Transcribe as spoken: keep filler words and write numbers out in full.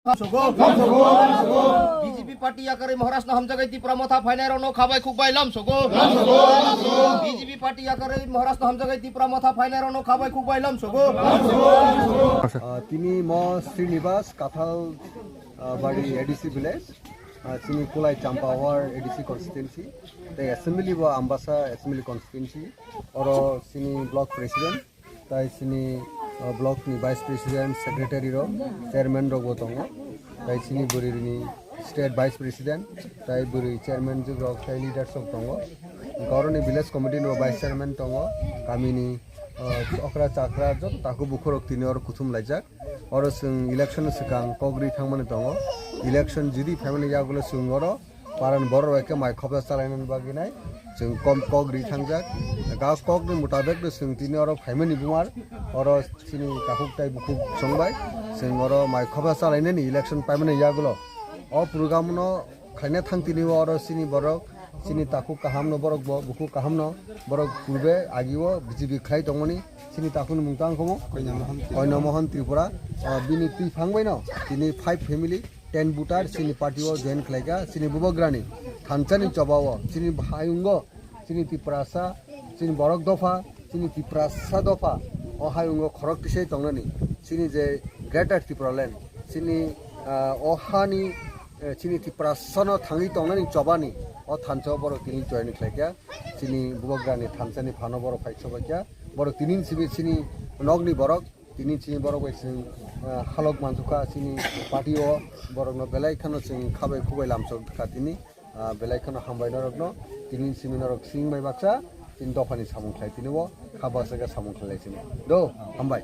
Sogo. B J P party yakarwi Maharashtra hamjagai Tipra Motha phainai rokno khabai khukbai lam sogo. B J P party yakarwi Maharashtra hamjagai Tipra Motha phainai rokno khabai khukbai lam sogo. Ah, tini mo Srinivas Kathal, ah, Bari A D C village, ah, chini Kulai Champa Ward A D C constituency, tei assembly bo Ambasa assembly constituency, oro chini block president, tai chini, ah, block ni vice president, secretary rok, chairman rok bo tongo, tai chini bwrwi ni state vice president, tai bwrwi chairman rok, tai leaders rok tongo. Hwnkhe oro ni village committee ni bo vice chairman tongo, kami ni, ah, okra chakra joto takhuk bukhuk rok tini oro kuthum laijak. Oro chwng election swkang kok ri thangmani tongo. Election jodi phaimani yagulo chwng oro paran borok rok khe mai khopsa chalainani bagwi nai chwng kom kok ri thangjak. Ga kokni mutabek no chwng tini oro phaimani bumar oro chini takhuk tai bukhuk chwngbai chwng oro mai khopsa chalainani election paimani yagulo. O program no khaina thang tini oro chini borok, chini takhuk kaham no borok bo, bukhuk kaham no borok purbe agi o B J P khlai tongmani, chini takhuk ni mung tang khomo Koino Mohan Tripura. Koino Mohan Tripura. Ah, bini twi phang bai no tini five family, ten voter chini party o join khlai kha, chini bubagrani thansa ni choba o, chini hayung o, chini Tiprasa, chini borok dopha, chini Tiprasa dopha o hayung o khorok tisai tongnani, chini je Greater Tipraland, chini, ah, o hani, eh, chini Tiprasano thangwi tongnani chobani o thansa o borok tini join khlai kha. Chini bubagrani thansa ni phano borok phai chobai kha. Borok tini simi chini nokni borok, tini chini borok bai chwng, ah, halok mansukha chini party o, borokno belai kheno chwng khabai khubai lamsok kha tini. Ah, belai kheno hambai norokno, tini simi norok sing bai baksa, tini dophani samung khlai tini bo, kha baksa khe samung khlai chini. Do, hambai.